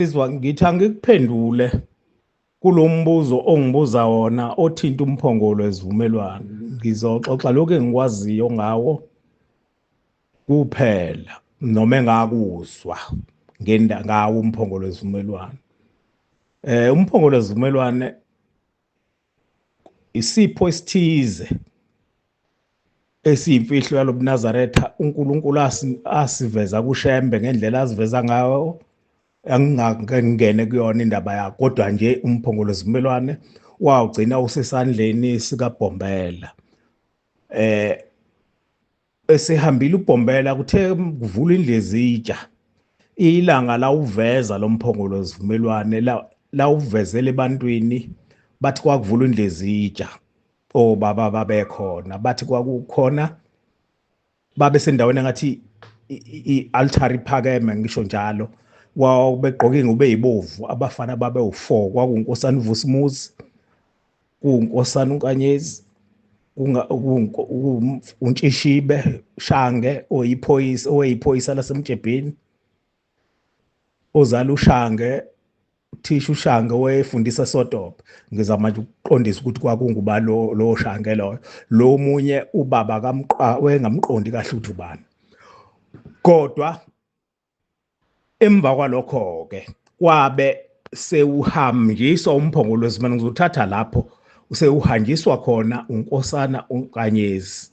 Insizwa, ngithi angikuphendule kulo mbuzo ongibuza wona othinta umphongolo wesivumelwano. Ngizoxoxa lokhu engikwaziyo ngawo kuphela noma engakuzwa ngawo umphongolo wesivumelwano. Umphongolo wesivumelwano isipho esithize esiyimfihlo yalobuNazaretha uNkulunkulu asiveza kuShembe ngendlela aziveza ngayo, angingene kuyona indaba yakho, kodwa nje umphongolo wesivumelwano wawugcina usesandleni sikaBhombela. Esehambile uBhombela, kuthe kuvula indlezitsha, ilanga lawuveza lo mphongolo wesivumelwano, lawuvezela ebantwini, bathi kwakuvula indlezitsha, obaba babekhona, bathi kwakukhona babesendaweni engathi i-altari iphakeme, ngisho njalo, wawubegqoke ingubo eyibovu, abafana babe u4, kwakuyinkosana uVusimuzi, kuyinkosana uNkanyezi, uNtshishibe Shange oyiphoyisa, oweyiphoyisa laseMjebheni, ozala uShange, uthisha uShange owayefundisa eSotobe. Ngizama nje ukuqondisa ukuthi kwakunguba lo Shange loyo. Lo munye ubaba wayengamqondi kahle ukuthi ubani. Kodwa emva kwalokho ke kwabe sewuhanjiswa umphongolo wesivumelwano, ngizothatha lapho sewuhanjiswa khona unkosana uNkanyezi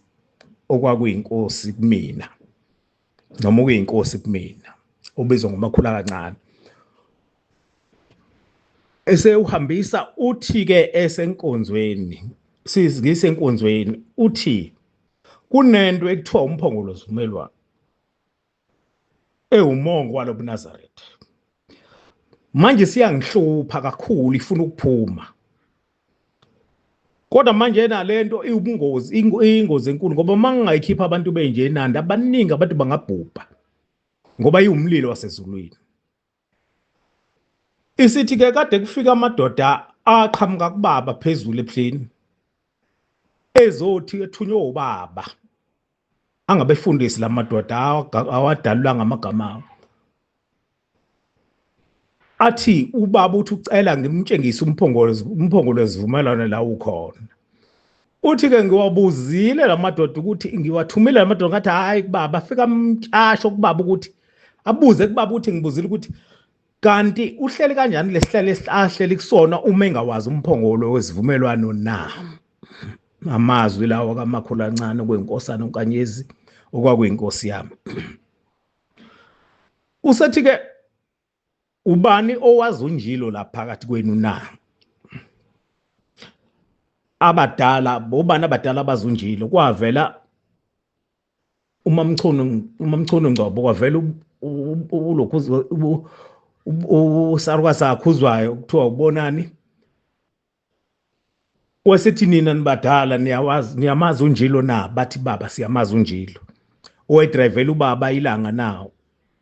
okwakuyinkosi kumina, noma ukuyinkosi kumina, obizwa ngomakhula kancane. Esewuhambisa uthi ke esenkonzweni, sisenkonzweni, uthi kunento ekuthiwa umphongolo wesivumelwano ewumongo walobuNazaretha. Manje siyangihlupha kakhulu, ifuna ukuphuma. Kodwa manje nalento iwubungozi, iyingozi enkulu, ngoba uma ngingayikhipha abantu benje eNanda, abaningi abantu bangabhubha ngoba iwumlilo wasezulwini. Isithi ke kade kufika amadoda aqhamuka kubaba phezulu ebuhleni, ezothi ethunywe ubaba, angabefundisi lamadoda awadalula ngamagama awo. Athi ubaba uthi ucela ngimtshengise umphongolo wesivumelwano la ukhona. Uthi ke ngiwabuzile lamadoda ukuthi ngiwathumile lamadoda, ngathi hayi kubaba, afika amtsasho kubaba ukuthi abuze kubaba ukuthi ngibuzile ukuthi kanti uhleli kanjani lesihlalo esihleli kusona uma engawazi umphongolo wesivumelwano na. Amazwi lawo kamakhulu ancane kwenkosana uNkanyezi okwakuyinkosi yami. Usethi ke ubani owazi unjilo la phakathi kwenu na? Abadala, bobani abadala abazunjilo? Kwavela uMamchunu Ngcobo, kwavela ulokhu usarukazi akhuzwayo kuthiwa ubonani. Wesithi nina nibadala niyawazi, niyamazi unjilo na? Bathi baba siyamazi unjilo. Owedrivela ubaba ilanga na?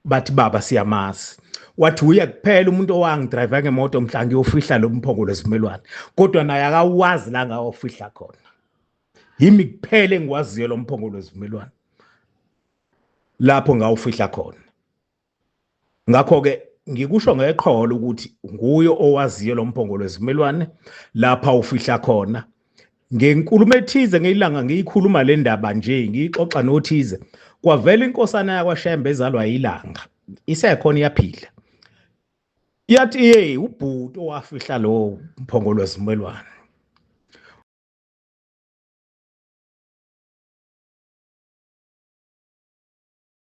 Bathi baba siyamazi. Wathi uye kuphela umuntu owangidrive ngemoto mhla ngiyofihla lo mphongolo wesivumelwano, kodwa naye akawazi la ngawofihla khona. Yimi kuphela engiwaziyo lo mphongolo wesivumelwano lapho ngawufihla khona. Ngakho ke ngikusho ngeqholo ukuthi nguye owaziyo lo mphongolo wesivumelwano lapha ufihla khona. Ngenkulumo ethize ngelanga ngiyikhuluma le ndaba nje, ngiyixoxa nothize, kwavela inkosana yakwaShembe ezalwa yilanga, isekhona iyaphila. Yathi hey, ubhuti owafihla lo mphongolo wesivumelwano.